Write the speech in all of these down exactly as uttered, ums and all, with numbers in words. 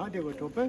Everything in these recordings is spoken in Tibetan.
གང་དེ་གོ་གྲོགས་པོ།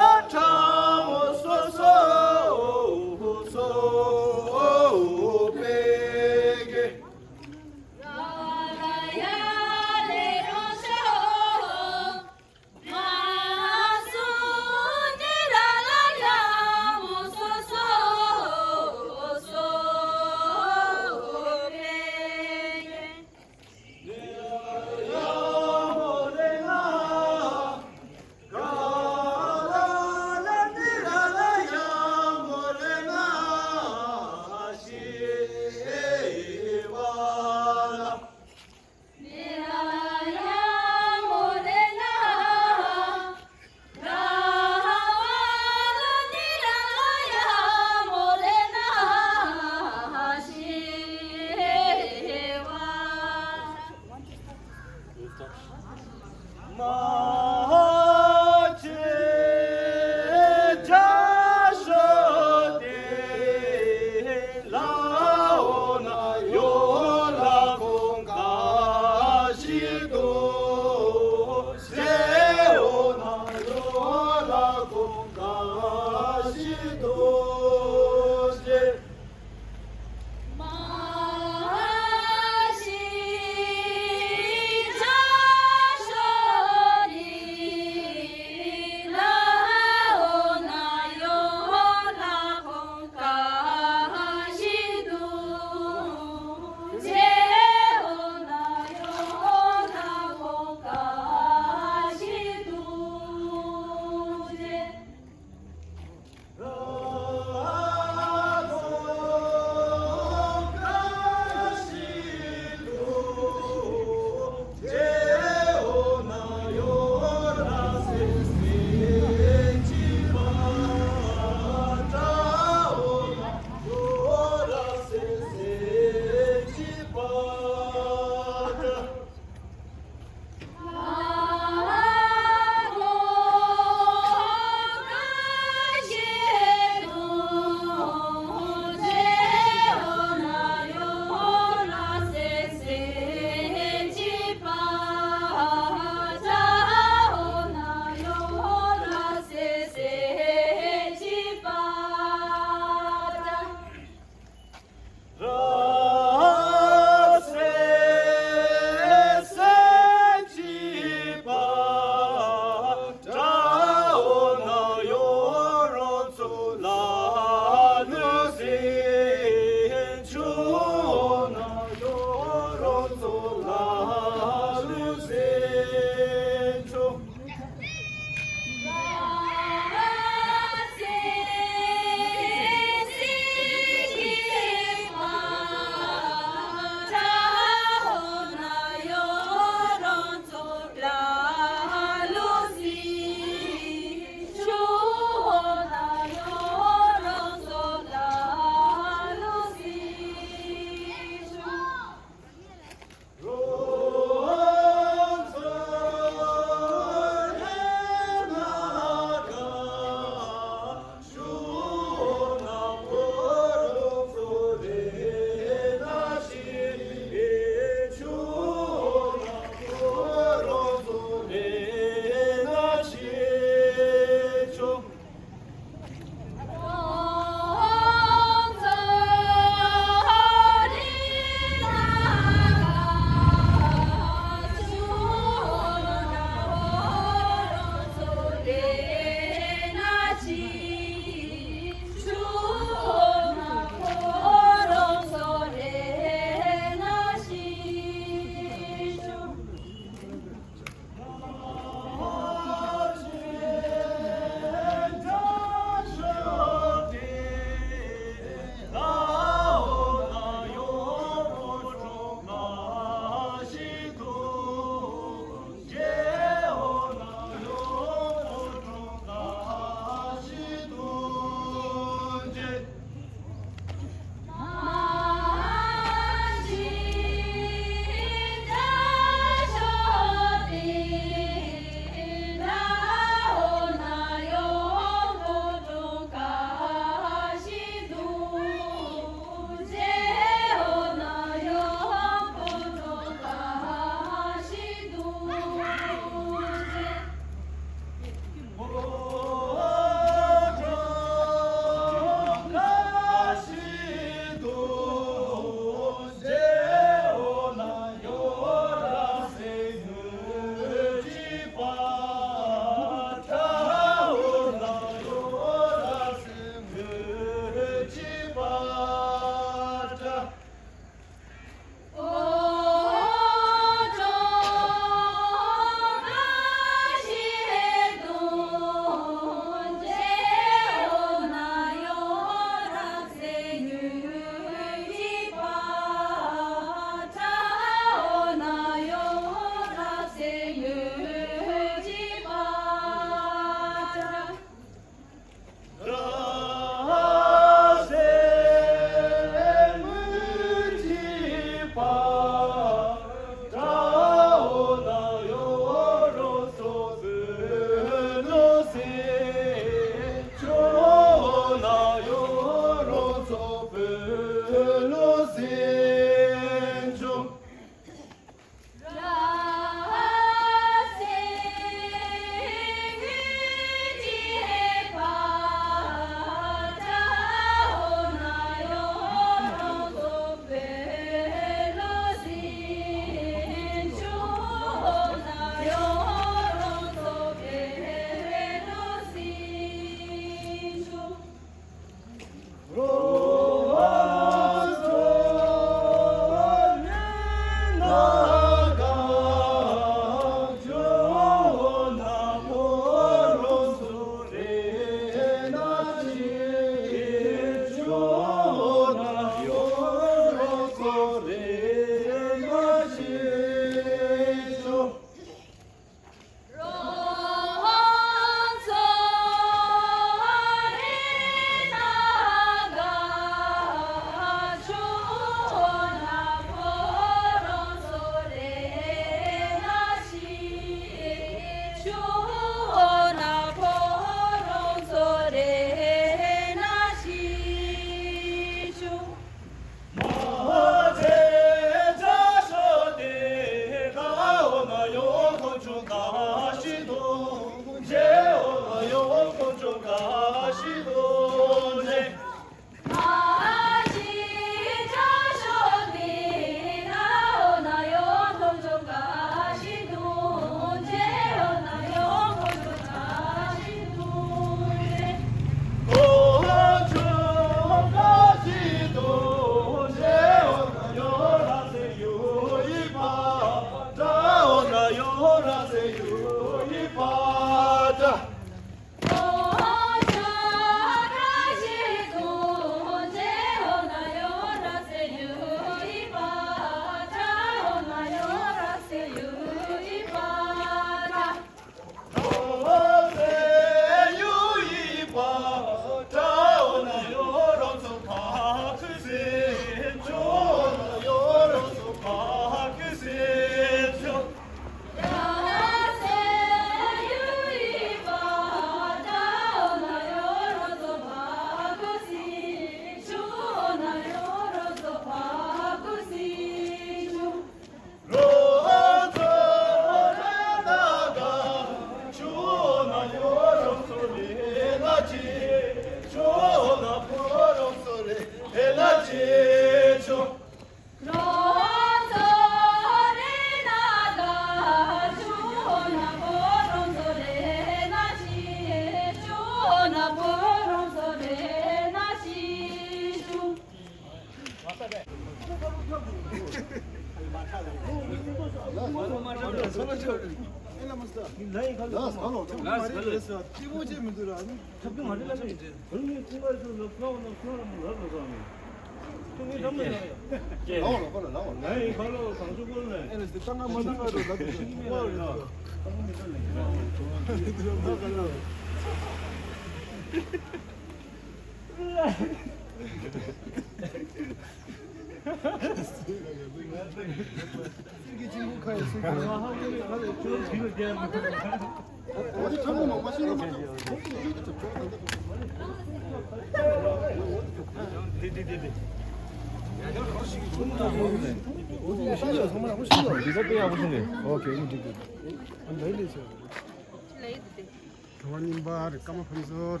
དྲི་བ་རྙིང་པ་རེད། ཀརྨ་ཕུན་ཚོགས།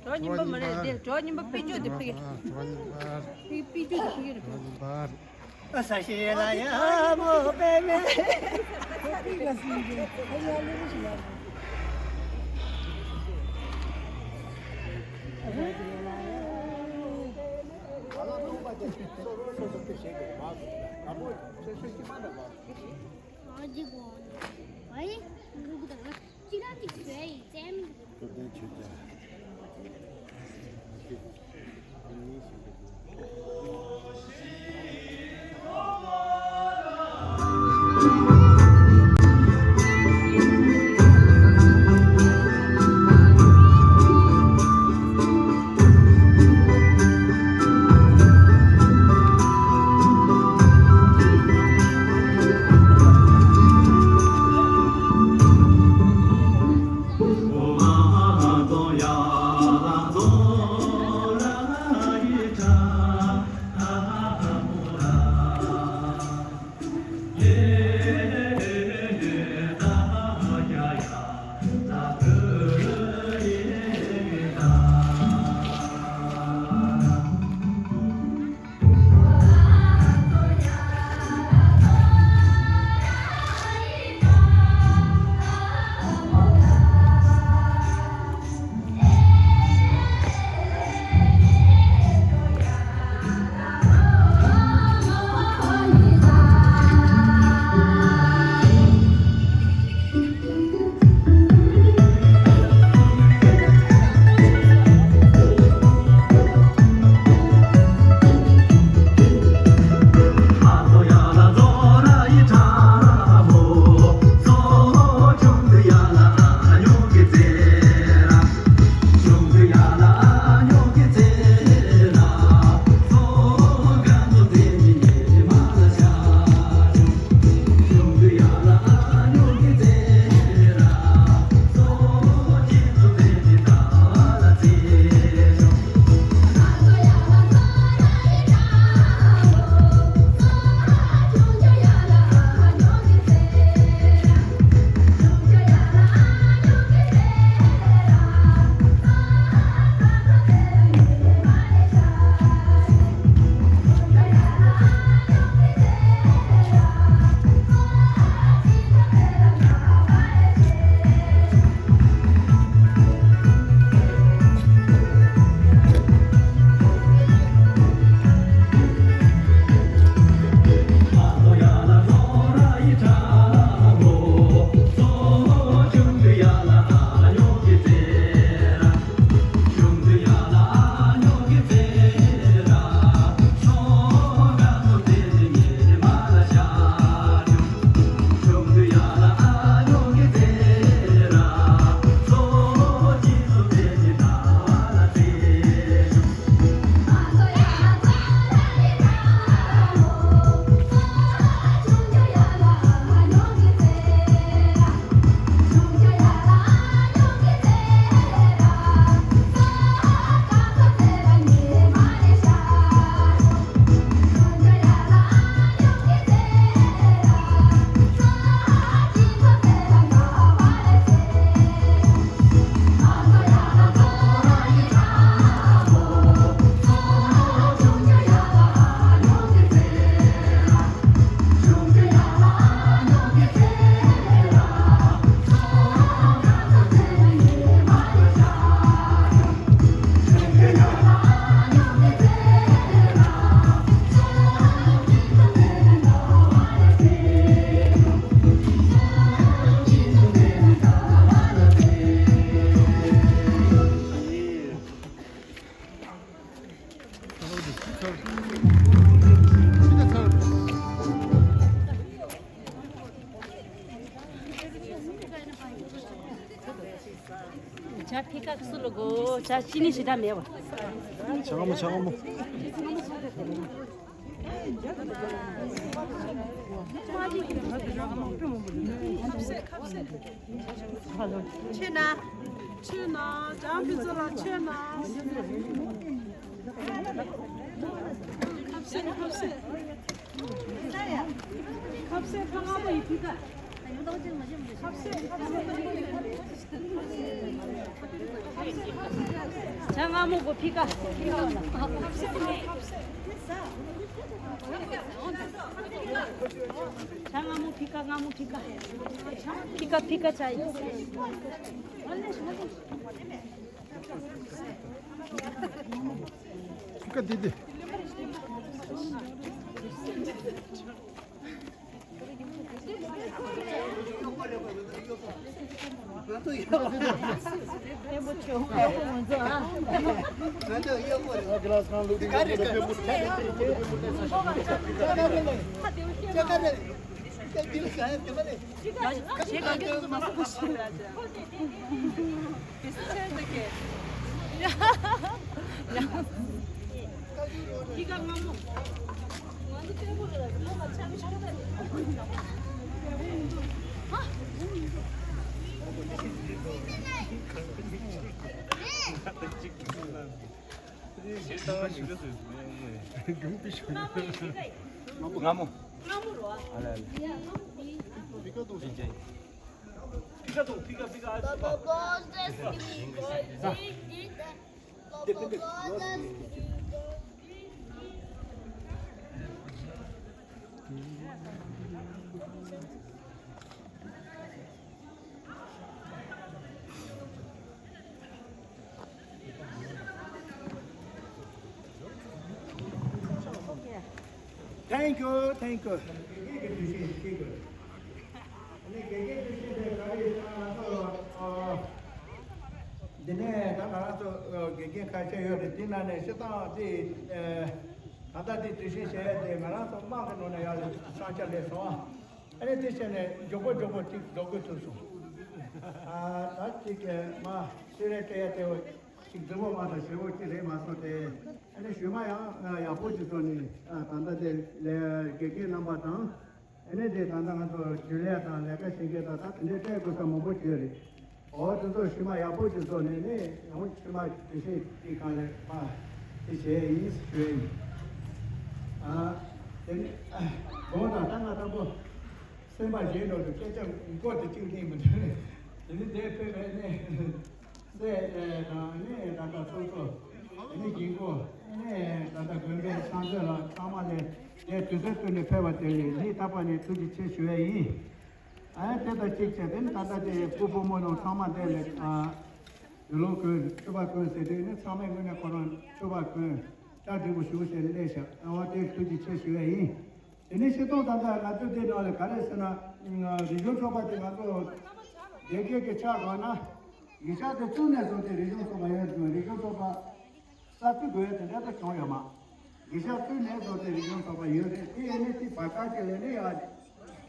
དྲི་བ་རྙིང་པ་མ་རེད་དེ། དྲི་བ་རྙིང་པ་དཔེ་བརྗོད་དེ་ཕ་གི། དྲི་བ་རྙིང་པ། ཕ་གི་དཔེ་བརྗོད་དེ་ཕ་གི་རེད། དྲི་བ་རྙིང་པ། ས་ཤེ་ལ་ཡ་མོ་པེ་མེ། ཇ་ཕི་ཀ་སུ་ལ་གོ། ཇ་ཅི་ནི་ཞེ་དྲག་མེད་པ། ཇ་མངར་མོ། ཇ་མངར་མོ། མཆོད་གནང་། མཆོད་གནང་། ཇ་ཕི་ཚོ་ལ་མཆོད་གནང་། ཁ་ཟས། ཁ་ཟས། ཁ་ཟས་ཁ་ང་མོ་ཡི་ཕི་ཀ། ཁ་ཟས། ཁ་ཟས། ཇ་མངར་མོ་གོ་ཕི་ཀ། ཁ་ཟས། ཁ་ཟས། ཇ་མངར་མོ་ཕི་ཀ། མངར་མོ་ཕི་ཀ། ཕི་ཀ་ཕི་ཀ་ཇ་ཡི། ཁ་འདི་འདི། མངར་མོ། མངར་མོ་རོ། ཨ་ལ་ཨ་ལ། ཕི་ཀ་ཏོ། ཕི་ཀ་ཏོ། ཕི་ཀ་ཕི་ཀ། Thank you, thank you. དགེ་རྒན་དུས་ཆེན་ཞིག་གི། ཨ་ནི་དགེ་རྒན་དུས་ཆེན་དེ་ག་རེ་ཡིན་ཟེར་ན་ང་ཚོ་ཨ། འདི་ནས་ད་ང་རང་ཚོ་ཨ་དགེ་རྒན་ཁ་ཤས་ཡོད་རེད། དེ་ནང་ནས་སྤྱིར་བཏང་དེ་ཨ་ད་ལྟ་དེ་དུས་ཆེན་བྱས་ཡ་དེ་ང་རང་ཚོ་དམངས་ཀྱི་ནང་ནས་ཡར་བསམ་འཆར་སླེབས་སོང་། ཨ་ནི་དེ་བྱས་ནས་མགྱོགས་པོ་མགྱོགས་པོ་ཅིག་འགྲོ་དགོས་ཐུག་སོང་། ཨ་ད་ཅིག་མ་སེ་རེ་སྤྲད་ཡ་དེ་ཅིག་རྫི་བོ་མ་དང་ཞེ་བོ་ཅིག་རེད་མ་སོང་སྟེ། ཨ་ནི་ཞུས་མ་ཡང་ཡག་པོ་ཅིག་བཟོ་ནས་ཨ་ད་ལྟ་དེ་ལས་དགེ་རྒན་རྣམ་པ་དང་། ཨ་ནི་དེ་ད་ལྟ་ང་ཚོ་རྒྱུན་ལས་དང་ལས་ཀ་བྱེད་མཁན་དང་ད་དེ་འདྲའི་སྤྲད་དགོས་ས་མང་པོ་ཡོད་རེད། འོ་དེ་ཚོ་ཞུས་མ་ཡག་པོ་ཅིག་བཟོ་ནས་ནི་ཡང་ཕྱི་མ་དུས་ཆེན་དེའི་སྒང་ལ་མ་དེ་བྱས་ཡིན་ཞུ་ཡིན། ཨ་དེ་ནི་དགོངས་དག་ད་ང་དང་པོ་སེམས་པ་གཞན་འགྲོ་དུས་སྐད་ཆ་མགོ་དེ་གཅིག་ནས་མི་འདུག་དེ་ནི་དེ་ཕེབས་པས་ནི། སྲས་དང་ནི་ད་ལྟ་ཚོགས་གཙོ་ནི་དགེ་སྐོས་ནི་ད་ལྟ་དགོན་པའི་ཚང་ཚོད་ལ་ཚང་མ་ནས་དེ་དུས་ཚོད་བཏོན་ནས་ཕེབས་པ་དེ་ལ་སྙིང་ཐག་པ་ནས་ཐུགས་རྗེ་ཆེ་ཞུ་ཡ་ཡིན། ཨ་དེ་དང་གཅིག་བྱས་ཏེ་ནི་ད་ལྟ་དེ་སྐུ་ཕོ་མོ་རྣམས་ཚང་མ་དེ་ལ་ཨ་དུས་ལོ་དགོན་མཆོད་པ་དགོན་ཟེར་དུས་ནི་ཚང་མས་དངོས་གནས་ཁོ་རང་མཆོད་པ་དགོན་གྲ་སྒྲིག་པོ་ཞུ་ཟེར་ནས་སླེབས་ཤག་ཨ་བ་དེ་ཐུགས་རྗེ་ཆེ་ཞུ་ཡ་ཡིན། དེ་ནས་སྤྱི་ཚོགས་ད་ལྟ་ང་ཚོ་འདི་ནང་ལ་ག་རེ་ཟེར་ན། རིག་གཞུང་ཚོགས་པ་དེ་ང་ཚོ་སྡེ་དགེ་གི་ཆ་བཞག་ན། ཡིག་ཆ་དེ་བཙུགས་ནས་བཟུང་སྟེ་རིག་གཞུང་ཚོགས་པ་ཡོད་ཙང་རིག་གཞུང་ཚོགས་པ་གསར་བཙུགས་དགོས་ཡ་དེ་འདྲ་ད་བྱུང་ཡོད་མ། ཡིག་ཆ་བཙུགས་ནས་བཟུང་སྟེ་རིག་གཞུང་ཚོགས་པ་ཡོད་རེད། དེ་ཡིན་ནའི་དེ་བར་སྐབས་ཅིག་ལ་ནི་ཡང་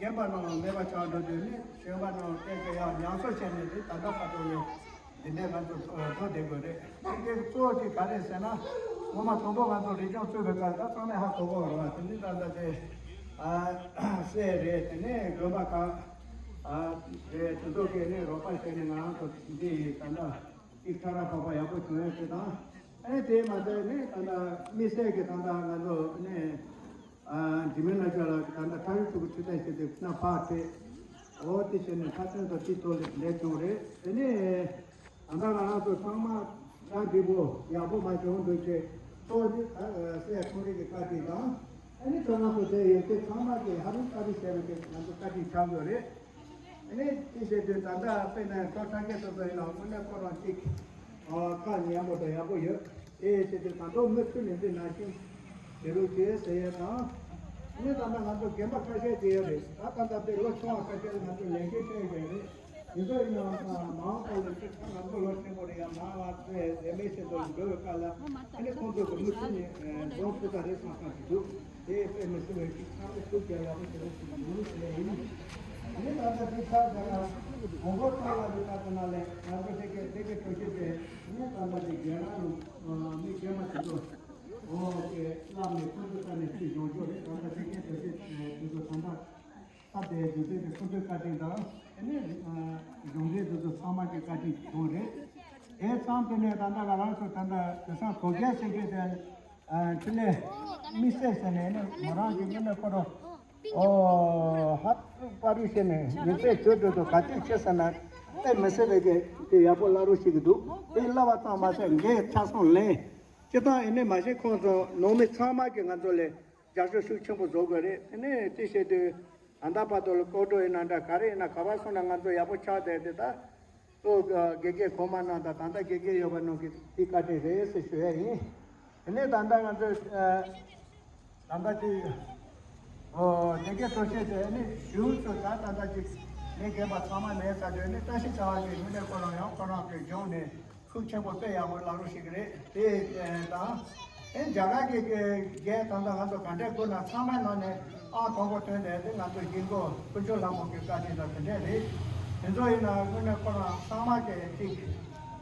རྒན་པ་རྣམས་མེད་པ་ཆགས་འགྲོ་དུས་ནི་གཞོན་པ་རྣམས་བསྟན་བཅོས་ཡང་ཉམས་གསོ་བྱས་ནས་དེ་ད་ལྟ་བར་དུ་ནི། འདི་ནས་ང་ཚོ་འགྲོ་བསྡད་དགོས་རེད། དེ་གཙོ་བོ་དེ་ག་རེད་ཟེར་ན། སྔོན་མ་དང་པོ་ང་ཚོ་རིག་སྐྱོང་བཙུགས་པའི་སྐབས་ད་ཚང་མས་ཧ་གོ་གོ་རེད་བ། དེ་ནི་ད་ལྟ་དེ་ཨ་སྲས་རེད། དེ་ནས་དགོན་པ་ཁག་ཨ་རེད། དེ་ཚོ་གིས་ནི་རོགས་པ་བྱས་ནས་ང་རང་ཚོ་འདི་ད་ལྟ་གཅིག་ཁྲ་ར་ཕག་པ་ཡག་པོ་བྱུང་ཡོད་ཅེས་དང་། ཨ་ནི་དེ་མ་ཟད་ནི་ད་ལྟ་དམིགས་བསལ་གྱི་ད་ལྟ་ང་ཚོ་ནི། ཨ་འཇིགས་མེད་རྣམ་རྒྱལ་ལགས་ཀྱིས་ད་ལྟ་ཁྲ་ཡོལ་ཕྲུ་གུ་ཁྲིད་སྟངས་བྱས་ཏེ་སྣ་ཕག་ཁྲིད། འོ་དེ་བྱས་ནས་ཁ་སང་དང་དེ་ཐོག་ལས་ལས་བྱུང་རེད། དེ་ནས་ད་ལྟ་ང་རང་ཚོ་ཚང་མ་གྲ་སྒྲིག་པོ་ཡག་པོ་མ་བྱུང་འདུག་ཅེས་གཙོ་བོ་ནི་ད་སྲས་ཁོང་རང་གི་བཀའ་དྲིན་དང་། ཨ་ནི་ཁྱོད་རང་ཚོ་དེ་ཡོད་ཚད་ཚང་མ་གིས་ཧ་ལམ་བཀའ་དྲིན་ཆེ་བ་དེ་ང་ཚོ་བཀའ་དྲིན་ཆགས་དགོས་རེད། ཨ་ནི་དེ་བྱས་དུས་ད་ལྟ་དཔེར་ན་ཐོག་ཐང་གི་སོ་སོ་ཡིན་ན་དངོས་གནས་ཁོ་རང་གཅིག་ཨ་ཁ་ཉན་པོ་དང་ཡག་པོ་ཡོད། དེ་བྱས་ཏེ་ད་དུང་མུ་མཐུད་ནས་འདི་ནང་བཞིན་བྱེད་རོགས་བྱེད་ཟེར་ཡས་དང་། ཨ་ནི་ད་ལྟ་ང་ཚོ་རྒན་པ་ཁ་ཤས་ཅིག་ཡོད་རེད། ད་ད་ལྟ་དཔེ་ལོ་ཆུང་བ་ཁ་ཤས་ལ་ང་ཚོ་ལས་འགན་སྤྲད་ཡོད་རེད། དེ་ཚོ་ཡིན་ནའང་མ་འོངས་པ་ལ་ཅིག་ད་ང་ཚོ་ལོ་ཆེན་པོ་རེད་ཡ། མ་འོངས་པ་ཚེ་འདས་མའི་ཆེད་དུ་འགྲོ་བའི་སྐབས་ལ་ཨ་ནི་ཁོང་ཚོ་གི་མུ་མཐུད་ནས་འཛོམས་ཐུབ་ས་རེད་བསམ་བསམ་ཞིག་འདུག་དེ་དཔེ་མི་སྲིད་པའི་ཅིག་ཚང་མས་ཐུགས་རྒྱལ་ཡག་པོ་བྱེད་རོགས་ཞུ་རྒྱུ་ཟེར་ཡ་ཡིན། ཨ་ནི་ད་ལྟ་དེ་ཆ་བཞག་ན་ དགོངས་པ་ཚང་ལ་མི་ལྟ་ཙམ་ན་ལས་ང་ཚོ་དེ་གའི་དེ་གའི་གྲོས་གཞི་དེ་ངས་ད་ལྟ་དེ་རྒན་རང་ལ་མི་རྒན་མ་དེ་ཚོ་ཨོ་དེ་བསླབ་ནས་ཁོ་ཚོ་ལྟ་ནས་ཅིག་ཡོང་རྒྱུ་རེད། ད་ལྟ་དེ་གའི་གྲོས་གཞི་དེ་ཚོ་ད་ལྟ་སྟབས་བདེ་དུས་ཚོད་དེ་ཁོ་ཚོའི་བཀའ་དྲིན་དང་དེ་ནས་གཞུང་འབྲེལ་དེ་ཚོ་ཚང་མ་གི་བཀའ་དྲིན་བྱུང་རེད། དེ་ཚང་དེ་ནས་ད་ལྟ་ང་རང་ཚོ་ད་ལྟ་དེང་སང་དོལ་རྒྱལ་ཟེར་མཁན་དེ། ཨ་འཕྲིན་ལས་དམིགས་བསལ་ཟེར་ནས་ནི་མོ་རང་གི་དངོས་གནས་ཁོ་རང་ཨོ་ཧ་ཏུ་པ་རུ་ཞེས་ནས་ཡིན་ཚད་བྱོས་འགྲོ་དུ་ག་དུས་ཆེ་ཟེར་ན་དཔེ་མི་སྲིད་པའི་གི་དེ་ཡག་པོ་བསླབ་རོགས་ཞིག་གི་འདུག་དེ་བསླབ་པ་ཙམ་མ་ཟད་འགན་ཆ་ཚང་ལེན་སྤྱི་བཏང་ཡིན་ནི་མ་གཞི་ཁོང་ཚོ་ནང་མི་ཚང་མ་གི་ང་ཚོ་ལས་རྒྱབ་སྐྱོར་ཤུགས་ཆེན་པོ་བཟོ་དགོས་རེད། དེ་ནས་དེ་བྱེད་དུས་ད་ལྟ་བར་དུ་ལ་ལྐོག་གྲོས་ཡིན་ན་འདྲ་ག་རེ་ཡིན་ན་ག་པར་སོང་ན་ང་ཚོ་ཡག་པོ་ཆགས་བསྡད་དེ་ད། ལོ་དགེ་རྒན་གོང་མ་རྣམས་དང་ད་ལྟ་དགེ་རྒན་ཡོད་པ་རྣམས་ཀྱི་དེ་བཀའ་དྲིན་རེད་ཟེར་ཞུ་ཡ་ཡིན། དེ་ནས་ད་ལྟ་ང་ཚོས་ད་ལྟ་དེ་ཨོ་དགེ་རྒན་གྲོས་བཤད་དེ་ནི་གཞུང་ཚོ་ད་ད་ལྟ་ཅིག་མི་རྒན་པ་ཚང་མ་མེད་ས་དེ་ནི་བཀྲ་ཤིས་ཚ་བ་གི་ངོས་ནས་ཁོ་རང་ཡང་ཁོ་རང་གི་གཞུང་ནས་ཤུགས་ཆེན་པོ་དཔེ་ཡག་པོ་བསླབ་རོགས་ཞིག་རེད་དེ་དང་། ཨེ་རྒྱ་གར་གྱི་རྒྱལ་དང་དང་ང་ཚོ་ག་འདྲས་དགོས་ན་ཚང་མའི་ནང་ནས་ཨང་དང་པོ་ཐོན་ནས་དེ་ང་ཚོ་དགེ་འགོ་དཀོན་མཆོག་ལྷ་མོ་གི་བཀའ་དྲིན་དང་དེ་འདྲས་རེད། དེ་ཚོ་ཡིན་ན་དངོས་གནས་ཁོ་རང་ཚང་མ་གི་ཅིག་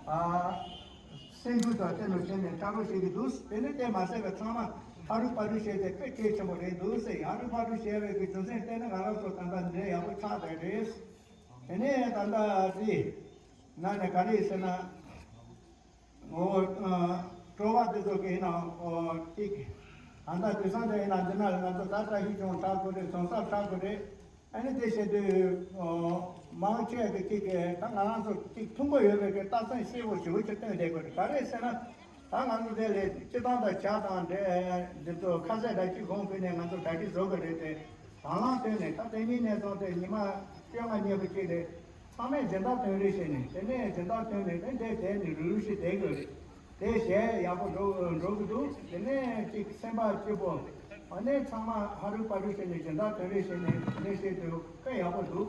ཨ་སེམས་འགུལ་དང་དེ་ལོ་བྱས་ནས་ཕྲ་རོལ་བྱེད་ཀྱི་འདུག་དེ་ནི་དེ་མ་ཟད་པའི་ཚང་མ་ཧ་རུ་པ་རུ་བྱས་ཏེ་དཔེ་གལ་ཆེན་པོ་རེད་འདུག་ཟེར། ཧ་རུ་པ་རུ་བྱས་པའི་གི་རྒྱུ་མཚན་བལྟས་ན་ང་རང་ཚོ་ད་ལྟ་འདི་འདྲས་ཡག་པོ་ཆགས་བསྡད་རེད། དེ་ནས་ད་ལྟ་དེ་ན་ནས་ག་རེ་ཟེར་ན། ཨོ། སྤྲོ་བ་དེ་ཚོ་གི་ཡིན་ན་ཨོ་ཅིག་ད་ལྟ་དུས་སང་དེ་ཡིན་ན་འདི་ན་ང་ཚོ་ད་བཀྲ་ཤིས་ལྗོངས་ཆགས་དགོས་རེད། གྲོང་གསེབ་ཆགས་དགོས་རེད། ཨ་ནི་དེ་བྱེད་དུས་ཨོ་མང་ཆེ་བ་གི་ཅིག་གི་ད་ང་རང་ཚོ་ཅིག་མཐུན་པོ་ཡོད་པའི་གི་རྟགས་མཚན་གསལ་པོ་ཞེ་པོ་ཅིག་སྟོན་བསྡད་དགོས་རེད། ག་རེ་ཟེར་ན་ད་ང་ཚོ་དེ་ལས་སྤྱི་བཏང་དང་ཇ་དང་འདྲ་འདི་ཚོ་ཁ་ཟས་འདྲ་ཅིག་གོང་ཕུད་ནས་ང་ཚོ་གྲ་སྒྲིག་བཟོ་དགོས་རེད་དེ། དང་བླངས་བཏོན་ནས་ད་ལྟ་ཉིན་ནས་བཟུང་སྟེ་ཉི་མ་བཅོ་ལྔ་ཉེ་པོ་ཅིག་ལས། ཚང་མས་སྦྱིན་བདག་དོན་རེ་བྱས་ནས་དེ་ནས་སྦྱིན་བདག་དོན་ནས་ནི་འདས་དེ་ནི་རུ་རུ་ཞིག་བསྡད་དགོས་རེད། དེ་གཞས་ཡག་པོ་འགྲོ་འགྲོ་གི་འདུག་དེ་ནས་ཅིག་སེམས་པ་སྐྱིད་པོ། ཨ་ནི་ཚང་མ་ཧ་རུ་པ་རུ་བྱས་ནས་སྦྱིན་བདག་དོན་རེ་བྱས་ནས་དེ་ནས་བཤད་དུས་དཔེ་ཡག་པོ་འདུག་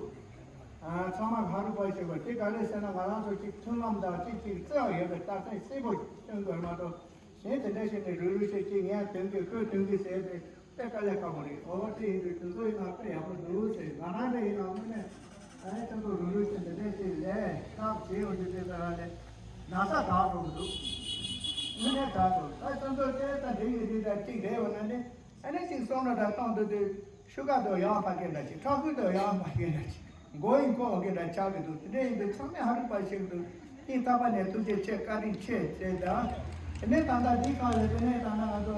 ཨ་ཚང་མ་ཧ་རུ་པ་རུ་བྱེད་དགོས། དེ་ག་རེ་ཟེར་ན་ང་རང་ཚོ་ཅིག་མཐུན་ལམ་དང་ཅིག་ཅིག་བརྩེ་བ་ཡོད་པའི་རྟགས་མཚན་གསལ་པོ་སྟོན་དགོས་མ་གཏོགས། གཞན་དེ་འདྲ་ཞིག་ནས་རུ་རུ་ཞིག་ཅིག་ངས་དོན་གྱི་ཁོས་དོན་གྱི་ཟེར་ཏེ་དཔེ་དཀའ་ལས་ཁག་པོ་རེད། ཨོ་དེ་ཡིན་དུས་དེ་ཚོ་ཡིན་ན་དཔེ་ཡག་པོ་འདུག་ཟེར། ང་རང་རེ་ཡིན་ན་དངོས་གནས་ཨ་ནི་ཁྱེད་ཚོ་རུ་རུ་ཞིག་འདི་འདྲ་ཞིག་ལས་ཁག་བྱེད་འོང་དུས་དེ་ལྟར་ལས་ན་ཚ་དྲག་འགྲོ་གི་འདུག་དངོས་གནས་དྲག་འགྲོ། ད་ཁྱེད་ཚོ་དེ་ལྟ་འགྲིག་མི་འགྲིག་ད་གཅིག་རེད་འོ་ན་ནི་ཨ་ནི་གཅིག་བསམ་བློ་འདྲ་བཏང་འདུག་དུས། ཤུ་ག་དོ་ཡང་ཕ་གི་འདྲ་ཅིག་ཁྲག་ཁུ་དོ་ཡང་ཕ་གི་འདྲ་ཅིག་མགོ་ཡིན་ཁོག་གི་འདྲ་ཆགས་ཀྱི་འདུག་དེ་འདྲ་ཡིན་དུས་ཚང་མས་ཧ་རུ་པ་ཞིག་འདུག་སྙིང་ཐག་པ་ནས་ཐུགས་རྗེ་ཆེ་བཀའ་དྲིན་ཆེ་ཟེར་དང་། དེ་ནས་ད་ལྟ་འདི་གང་ལས་དེ་ནས་ད་ལྟ་ང་ཚོ་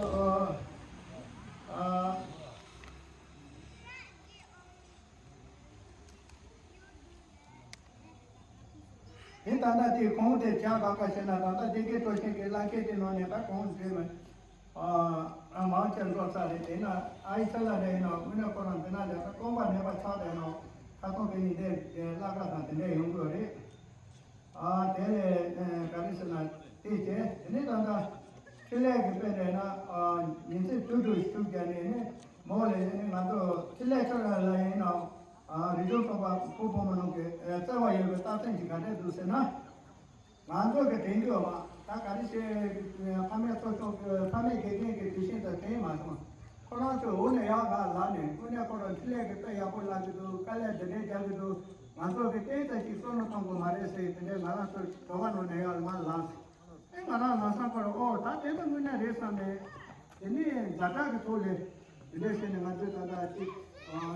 ཨ་དེ་ད་ལྟ་དེ་གོང་དེ་བྱ་ག་ག་ཞེ་ན་ད་ལྟ་དེ་གའི་སྤྲོ་ཤེས་ཀྱི་ལ་སྐད་དེ་ནང་ནས་ད་གོང་དེ་མ། ཨ་མང་ཆེ་འགྲོ་ས་རེད། དེ་ན་ཨའི་ཚ་ལ་རེད་ན་དངོས་གནས་ཁོ་རང་འདི་ན་ལས་ཀ་སྟོང་པ་མེད་པ་ཆགས་བསྡད་ན་ཁ་ཐོག་དེ་ཡིན་དེ་བླ་ག་དང་དེ་འདྲས་ཡོང་དགོས་རེད། ཨ་དེ་ལས་ག་རེ་ཟེར་ན་དེ་བྱས་དེ་ནས་ད་ལྟ་ཆེད་ལས་ཀྱི་དཔེ་རེད་ན་ཉིན་མཚན་དུས་དྲུག་ཞུགས་བརྒྱབ་ནས་ནི་མོ་ལས་ནི་ང་ཚོ་ཆེད་ལས་ཁྱོད་རང་ལ་ཡིན་ན་རི་ལྗོངས་ཚོགས་པ་ཕུ་བོ་མོ་ནང་གི་བརྩེ་བ་ཡོད་པའི་རྟགས་མཚན་ཅིག་ག་འདྲས་འདུག་ཟེར་ན། ང་ཚོ་གི་དྲན་རྒྱུ་བ་ད་ག་རེ་བྱས་ཕ་མའི་གསོ་སྐྱོང་གི་ཕ་མའི་དགེ་རྒན་གྱི་དུས་ཆེན་དུ་དྲན་མ་སོང་། ཁོ་རང་ཚོས་འོ་ནས་ཡག་ག་ལབ་ནས་དངོས་གནས་ཁོ་རང་འཕྲིན་ལས་ཀྱི་དཔེ་ཡག་པོ་ལབ་ཀྱི་འདུག་དཀའ་ལས་འདི་འདྲའི་རྒྱག་གི་འདུག་ང་ཚོ་གི་ཏན་ཏན་ཅིག་བསམ་བློ་གཏོང་དགོས་མ་རེད་ཟེར་དེ་འདྲའི་ང་རང་ཚོ་གྲོ་བ་ནང་ནས་ཡག་ལབ་ལངས་སོང་། ཨེ་ང་རང་ལམ་སང་ཁོ་རང་ཨོ་ད་དེ་ད་དངོས་གནས་རེད་བསམ་ནས་དེ་ནས་ཛ་དྲག་གི་ཐོག་ལས་དེ་འདྲ་བྱས་ནས་ང་ཚོས་ད་ལྟ་ཅིག་ཨ།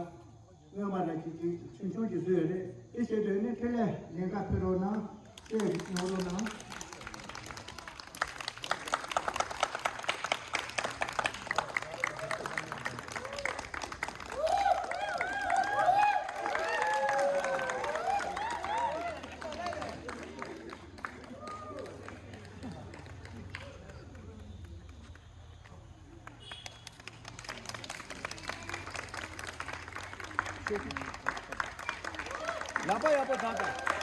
སྔོན་མ་ལ་ཅིག་ཅིག་ཆུང་ཆུང་ཅིག་བཟོས་ཡོད་རེད། དེ་བྱས་དུས་ནི་འཕྲིན་ལས་ལས་ཀ་ཕེབས་རོགས་གནང་། བཤད་གནང་རོགས་གནང་། ལག་པ་ཡག་པོ་བརྡབས་དང་།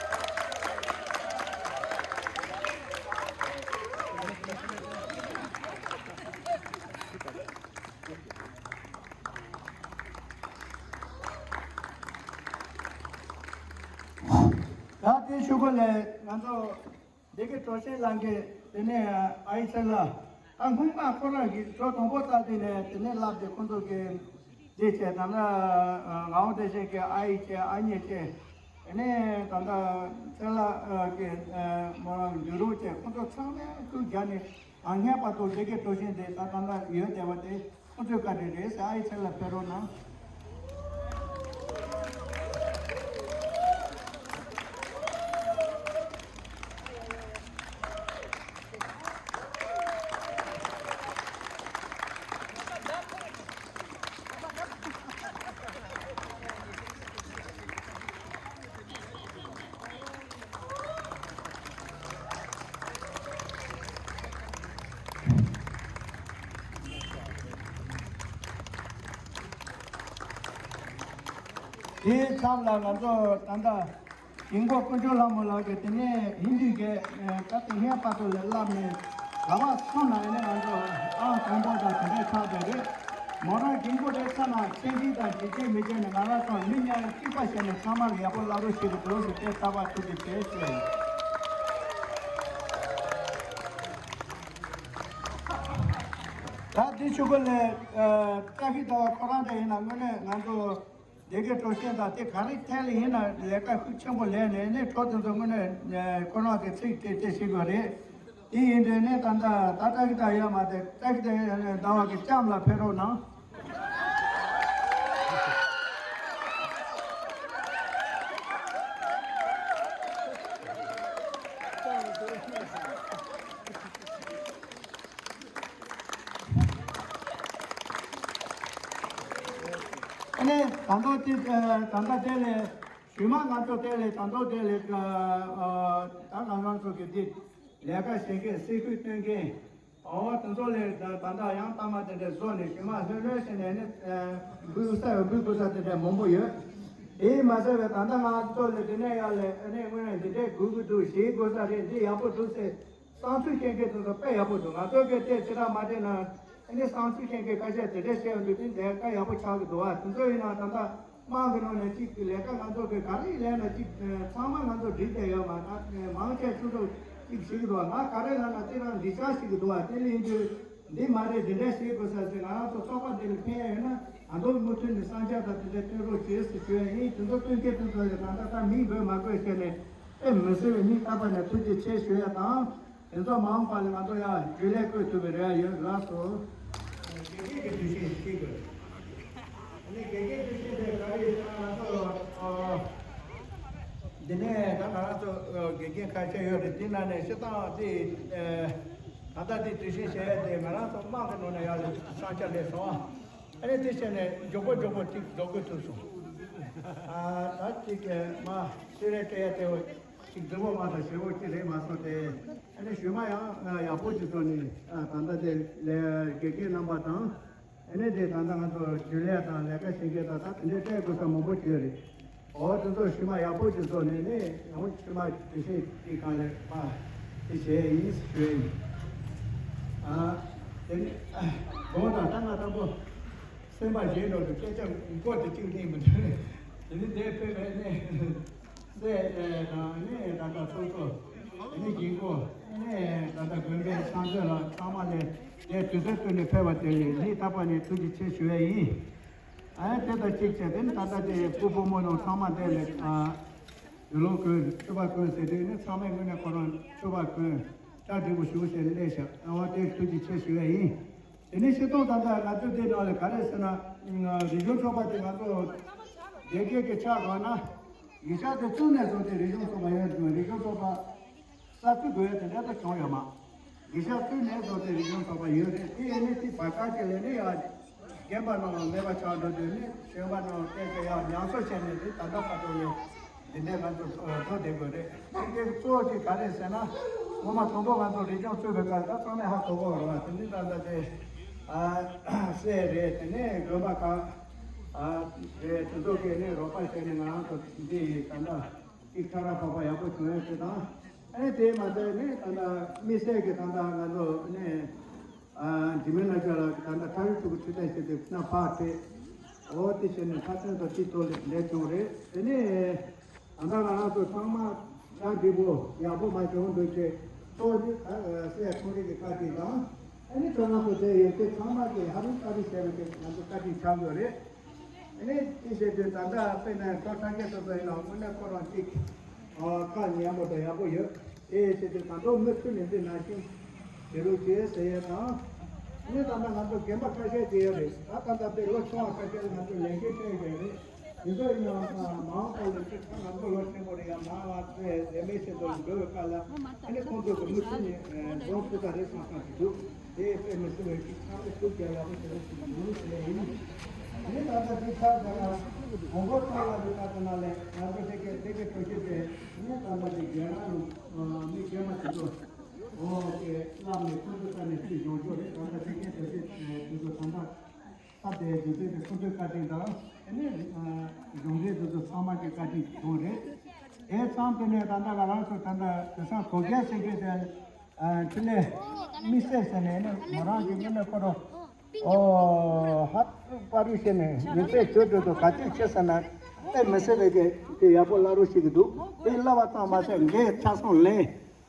ད་དེ་ཤུ་གུ་ལས་ང་ཚོ། འདི་གི་གྲོ་ཞིང་ལང་གི་དེ་ནས་ཨའི་ཚེ་ལ་ད་སྔོན་མ་ཁོ་རང་གི་གྲོ་དང་པོ་བཏབ་དུས་ནས་དེ་ནས་ལབ་དེ་ཁོང་ཚོ་གི་རྗེས་བྱས་དང་ན་ངག་དབང་བདེ་ཆེན་གྱི་ཨའི་བྱས་ཨ་མྱེས་བྱས་ ཨ་ནི་ད་ལྟ་ཚེ་ལྷ་ཨ་གི་ཨ་མོ་རང་འདུས་རོགས་བཅས་ཁོང་ཚོ་ཚང་མས་སྐུལ་རྒྱག་ནས་ཨ་སྔས་པ་དང་ལས་ཀའི་གྲོགས་ཤིང་དེ་ད་ད་ལྟ་ཡོད་བསྡད་པ་དེ་ཁོང་ཚོའི་བཀའ་དྲིན་རེད་ཟེར། ཨ་ཡེ་ཚེ་ལྷ་ཕེབས་རོགས་གནང་། དེའི་མཚམས་ལ་ང་ཚོ་ད་ལྟ་རྒན་གོག་དཀོན་མཆོག་ལྷ་མོ་ལགས་ཀྱིས་དེ་ནས་ཧིན་དུའི་གི་ད་དེ་སྔའི་བར་དུ་ལས་བསླབས་ནས་ག་བ་སོང་ན་ནས་ང་ཚོ་ཨང་དང་པོ་དང་དེ་འདྲའི་ཆགས་པ་རེད། མོ་རང་རྒན་གོག་དེ་ཚ་ན་ཆེན་ཆིན་དང་འདྲི་ཆེན་མི་ཆེན་ནས་ང་རང་ཚོ་མི་ཉག་གཅིག་པ་བྱས་ནས་ཚང་མ་ལ་ཡག་པོ་བསླབ་རོགས་ཞུ་གི་འདུག་ཟེར་ཏེ་ད་བར་ཐུགས་རྗེ་ཆེ་ཞུ་ཡ་ཡིན། ད་འདི་ཆུ་ཁོ་ལས་བཀྲ་ཤིས་ཟླ་བ་ཁོ་རང་འདྲ་ཡིན་ན་དངོས་གནས་ང་ཚོ་ལས་ཀའི་གྲོགས་ཤིང་དང་དེ་ག་རེ་ཐད་ལ་ཡིན་ན་ལས་ཀ་ཤུགས་ཆེན་པོ་ལས་ནས་ནས་གྲོགས་དེ་ཚོ་དངོས་གནས་ཁོ་རང་གི་ཚིག་དེ་དེ་ཤེས་དགོས་རེད། དེ་ཡིན་དུས་ནས་ད་ལྟ་ད་བཀྲ་ཤིས་ཟླ་ཡོད་མ་དེ་བཀྲ་ཤིས་ཟླ་ཡོད་ནས་ཟླ་བ་གི་ལྕམ་ལ་ཕེབས་རོགས་གནང་། ཨ་ནི་ད་ལྟ་དེ་ད་ལྟ་དེ་ལས་ཞུས་མ་ང་ཚོ་དེ་ལས་ད་ལྟ་དེ་ལས་ད་ང་རང་ཚོ་གི་འདི་ལས་ཀ་བྱེད་མཁན་སེ་ཁུལ་སྟོན་མཁན་ཨོ་དེ་ཚོ་ལས་ད་ད་ལྟ་ཡང་ལྟ་མ་དེ་འདྲ་བཟོ་ནས་ཞུས་མ་ལྷོད་ལྷོད་བྱས་ནས་ནི་འབུལ་ས་ཡོད་འབུལ་དགོས་ས་དེ་འདྲ་མང་པོ་ཡོད། དེ་མ་ཟད་པའི་ད་ལྟ་ང་ཚོ་ལས་དེ་ནས་ཡར་ལས་ཨ་ནི་དངོས་གནས་འདི་འདྲའི་དགོས་ཀྱི་འདུག་ཞེས་དགོས་ས་རེད། འདི་ཡག་པོ་འདུག་ཟེར། བསམ་ཚུལ་བཤད་མཁན་དེ་ཚོ་དཔེ་ཡག་པོ་འདུག་ང་ཚོ་གིས་དེ་ཅི་ལྟར་མ་བལྟས་ན་ཨ་ནི་བསམ་ཚུལ་བཤད་མཁན་ཁ་ཤས་དེ་འདྲས་བཤད་ཡོང་དུས་དེ་ལས་ཀ་ཡག་པོ་ཆགས་ཀྱི་འདུག་བ། དེ་ཚོ་ཡིན་ན་ད་ལྟ་དམངས་ཀྱི་ནང་ནས་གཅིག་གི་ལས་ཀ་ང་ཚོ་གིས་ག་རེ་ལས་ན་གཅིག་ཚང་མ་ང་ཚོ་འགྲིག་བསྡད་ཡོད་མ་ད་མང་ཆེ་ཆུང་ཆུང་གཅིག་ཞིག་འདུག་ང་ག་རེ་ལབ་ན་དེ་རང་འགྲིག་ཆགས་ཞིག་གི་འདུག་བ། དེ་ལས་ཡིན་དུས་འདི་མ་རེད་འདི་འདྲས་བྱེད་དགོས་ས་ཟེར་ང་རང་ཚོ་ཚོགས་པ་འདི་ལ་ཕན་ཡ་ཡོད་ན་ང་ཚོ་མུ་མཐུད་ནས་བསམ་འཆར་དང་དེ་འདྲས་བཏོན་རོགས་བྱེད་ཟེར་ཞུ་ཡ་ཡིན། དེ་ཚོ་བཏོན་མཁན་དེ་ཚོ་ལ་ད་ལྟ་ད་མིང་འབོད་མ་དགོས་བྱས་ནས། ཨེ་མི་སེར་བའི་མིང་བཏགས་པ་ནས་ཐུགས་རྗེ་ཆེ་ཞུ་ཡ་དང་། དེ་ཚོ་མ་འོངས་པ་ལ་ང་ཚོ་ཡང་རྒྱུན་ལས་བསྐོས་ཐུབ་པའི་རེ་བ་ཡོད། ལགས་སོ། དགེ་རྒན་གྱི་དུས་ཆེན་ཞིག་དགོས། ཨ་ནི་དགེ་རྒན་དུས་ཆེན་དེ་ག་རེ་ཡིན་ན་ང་ཚོ་འདི་ནས་ད་ང་རང་ཚོ་དགེ་རྒན་ཁ་ཤས་ཡོད་རེད། དེ་ནང་ནས་སྤྱིར་བཏང་དེ་ད་ལྟ་དེ་དུས་ཆེན་བྱས་ཡ་དེ་ང་རང་ཚོ་དམངས་ཀྱི་ནང་ནས་ཡང་བསམ་འཆར་སླེབས་སོང་། ཨ་ནི་དེ་བྱས་ནས་མགྱོགས་པོ་མགྱོགས་པོ་ཅིག་རྫོགས་དགོས་ཐུབ་སོང་། ཨ་ད་ཅིག་མ་སེ་རེ་སྤྲད་ཡ་དེ་ཅིག་རྫི་བོ་མ་དང་ཞེ་བོ་ཅིག་རེད་མ་སོང་སྟེ། ཨ་ནི་ཞུས་མ་ཡང་ཡག་པོ་ཅིག་བཟོ་ནས་ཨ་ད་ལྟ་དེ་ལས་དགེ་རྒན་རྣམ་པ་དང་། ཨ་ནི་དེ་ད་ལྟ་ང་ཚོ་རྒྱུན་ལས་དང་ལས་ཀ་བྱེད་མཁན་དང་ད་དེ་འདྲའི་སྤྲད་དགོས་ས་མང་པོ་ཅིག་ཡོད་རེད། འོ་དེ་ཚོ་ཞུས་མ་ཡག་པོ་ཅིག་བཟོ་ནས་ནི་ཡང་ཞུས་མ་དེ་བཞིན་དེ་གང་ལས་མ་དེ་བྱས་ཡིན་ཞུས་ཡིན། ཨ་དེ་ནི་དགོངས་དག་ད་ང་དང་པོ། སེམས་པ་བཞེས་འགྲོ་དུས་སྐད་ཆ་མགོ་དེ་གཅིག་གླེང་མི་འདུག་དེ་ནི་དེ་ཕེབས་པས་ནས་སྲས་དང་ནས་ད་ལྟ་ཚོགས་གཙོ་ནས་རྒན་གོག་ནས་ད་ལྟ་དགོན་པའི་ཚང་ཚོད་ལ་ཚང་མ་ལས་དེ་དུས་ཚོད་བཏོན་ནས་ཕེབས་པ་དེ་ལས་སྙིང་ཐག་པ་ནས་ཐུགས་རྗེ་ཆེ་ཞུ་ཡས་ཡིན། ཨ་དེ་དང་གཅིག་བྱས་དེ་ནི་ད་ལྟ་དེ་སྤུ་བུ་མོ་ནང་ཚང་མ་དེ་ལས་ཨ་ཡུལ་ལུང་དགོན་ཆོས་པ་དགོན་ཟེར་དུས་ནི་ཚང་མས་དངོས་གནས་ཁོ་རང་ཆོས་པ་དགོན་གྲ་སྒྲིག་པོ་ཞུ་ཟེར་ནས་སླེབས་ཤག་ཨ་བ་དེ་ཐུགས་རྗེ་ཆེ་ཞུ་ཡས་ཡིན། དེ་ནས་སྤྱིར་བཏང་ད་ལྟ་ང་ཚོ་འདི་ནང་ལ་ག་རེ་ཟེར་ན། རིག་གཞུང་ཚོགས་པ་དེ་ང་ཚོ་སྡེ་དགེ་གི་ཆ་བཞག་ན། ཡིག་ཆ་དེ་བཙུགས་ནས་བཟུང་སྟེ་རིག་གཞུང་ཚོགས་པ་ཡོད་འདུག་རིག་གཞུང་ཚོགས་པ་གསར་བཙུགས་དགོས་ཡ་དེ་འདྲ་ད་བྱུང་ཡོད་མ། ཡིག་ཆ་བཙུགས་ནས་བཟུང་སྟེ་རིག་གཞུང་ཚོགས་པ་ཡོད་རེད། དེ་ཡིན་ནའི་དེ་བར་སྐབས་ཅིག་ལ་ནི་ཡ། རྒན་པ་རྣམས་ལ་མེད་པ་ཆགས་འགྲོ་དུས་ནི་གཞོན་པ་རྣམས་བསྟན་ཏེ་ཡང་ཉམས་གསོ་བྱས་ནས་དེ་ད་ལྟ་བར་དུ་ནི་འདི་འདྲའི་ང་ཚོ་འགྲོ་བསྡད་དགོས་རེད། དེ་གཙོ་བོ་དེ་ག་རེ་ཟེར་ན། ངོ་མ་དང་པོ་ང་ཚོ་རིག་གཞུང་བཙུགས་པའི་སྐབས་ད་ཚང་མས་ཧ་གོ་གི་ཡོད་རེད་བ། དེ་འདི་ད་ལྟ་དེ་ཨ་སྲས་རེད། དེ་ནས་དགོན་པ་ཁག་ཨ་རེད། དེ་ཚོ་གིས་ནི་རོགས་པ་བྱས་ནས་ང་རང་ཚོ་འདི་ད་ལྟ་གཅིག་ཁྲ་ར་ཕག་པ་ཡག་པོ་བྱུང་ཡོད་ཅེས་དང་། ཨ་ནི་དེ་མ་ཟད་ནི་ད་ལྟ་དམིགས་བསལ་གྱི་ད་ལྟ་ང་ཚོ་ནི། ཨ་འཇིགས་མེད་རྣམ་རྒྱལ་ལགས་ཀྱིས་ད་ལྟ་ཁྲ་ཡུལ་ཕྲུ་གུ་འཕྲོད་བསྟེན་ཞེས་པའི་ཁྱབ་ཁོངས་དེ། འོ་དེ་བྱས་ནས་ཁ་སང་དང་དེའི་ཐོག་ལས་ལས་བྱུང་རེད། དེ་ནས་ད་ལྟ་ང་རང་ཚོ་ཚང་མ་གྲ་སྒྲིག་པོ་ཡག་པོ་མ་བྱུང་འདུག་ཅེས་ཐོག་ནས་ད་སྲས་ཁོང་རང་གི་བཀའ་དྲིན་དང་། ཨ་ནི་ཁྱོད་རང་ཚོ་དེ་ཡོད་ཚད་ཚང་མ་གིས་ཧ་ལམ་བཀའ་དྲིན་ཆེ་བ་དེ་ང་ཚོ་བཀའ་དྲིན་ཆགས་ཡོད་རེད། ནས་ཅི་བྱེད་དུས་ད་ལྟ་དཔེར་ན་ཁོ་ཁྲ་སྐད་སོ་སོ་ཡིན་ན་དངོས་གནས་ཁོ་རང་གཅིག་ཨ་ཁ་ཉན་པོ་དང་ཡག་པོ་ཡོད། དེ་བྱེད་དུས་ད་དུང་མུ་མཐུད་ནས་འདི་ནང་བཞིན་བྱེད་རོགས་བྱེད་ཟེར་ཡས་དང་། ཨ་ནི་ད་ལྟ་ང་ཚོ་རྒན་པ་ཁ་ཤས་ཅིག་ཡོད་རེད། ད་ད་ལྟ་དཔེ་ལོ་ཆུང་བ་ཁ་ཤས་ལ་ང་ཚོ་ལས་འགན་སྤྲད་ཡོད་རེད། དེ་ཚོ་ཡིན་ནའང་མང་ཚོགས་ལས་ཀྱི་ཁ་ང་ཚོ་ལོ་ཆེན་པོ་རེད་ཡ། མང་ང་ཚོས་ལས་མེད་ཆེད་དུ་འགྲོ་བའི་སྐབས་ལ་ཨ་ནི་ཁོང་ཚོ་གི་མུ་མཐུད་ནས་འཛོམས་ཐུབ་ས་རེད་བསམ་བསམ་ཞིག་འདུག་དེ་དཔེ་མི་སྲིད་པའི་ཅིག་ཚང་མས་ཐུགས་རྒྱལ་ཡག་པོ་བྱེད་རོགས་ཞུ་རྒྱུ་ཟེར་ཡིན། དེ་ནས་ད་ལྟ་དེ་ཆ་ཚང་ན་མགོན་པོ་ཐོག་ལ་དེ་ཆ་ཚང་ན་ལས་ང་ཚོ་དེ་གའི་དེ་གའི་གྲོས་གཞི་དེ་ནས་ད་ལྟ་དེ་རྒན་རང་རུ་མི་རྒན་མ་དེ་ཚོ་འོ་དེ་བླངས་ནས་ཁོང་ཚོ་ལྟ་ནས་ཅིག་ཡོང་རྒྱུ་རེད། ད་ལྟ་དེ་གའི་གྲོས་གཞི་དེ་ཚོ་ད་ལྟ་ས་དེ་དེ་ཚོ་དེ་ཁོང་ཚོའི་བཀའ་དྲིན་དང་ཨ་ནི་གཞུང་འབྲེལ་དེ་ཚོ་ཚང་མ་གི་བཀའ་དྲིན་བྱུང་རེད། དེ་ཚང་དེ་ནས་ད་ལྟ་ང་རང་ཚོ་ད་ལྟ་དེང་སང་གོ་རྒྱལ་ཟེར་གྱི་དེ། ཨ་འཕྲིན་ལས་དམིགས་བསལ་ཟེར་ནས་ནི་མོ་རང་གི་དངོས་གནས་ཁོ་རང་ཨོ་ཧ་ཏུ་པ་རུ་ཞེས་ནས་མི་ཚེ་ཆོས་སྒྲོན་དུ་ག་ཚོད་ཆེ་ཟེར་ན་དཔེ་མི་སྲིད་པའི་གི་དེ་ཡག་པོ་བླ་རུ་ཞིག་གི་འདུག་དེ་བླ་བ་ཙམ་མ་ཟད་འགན་ཆ་ཚང་ལེན།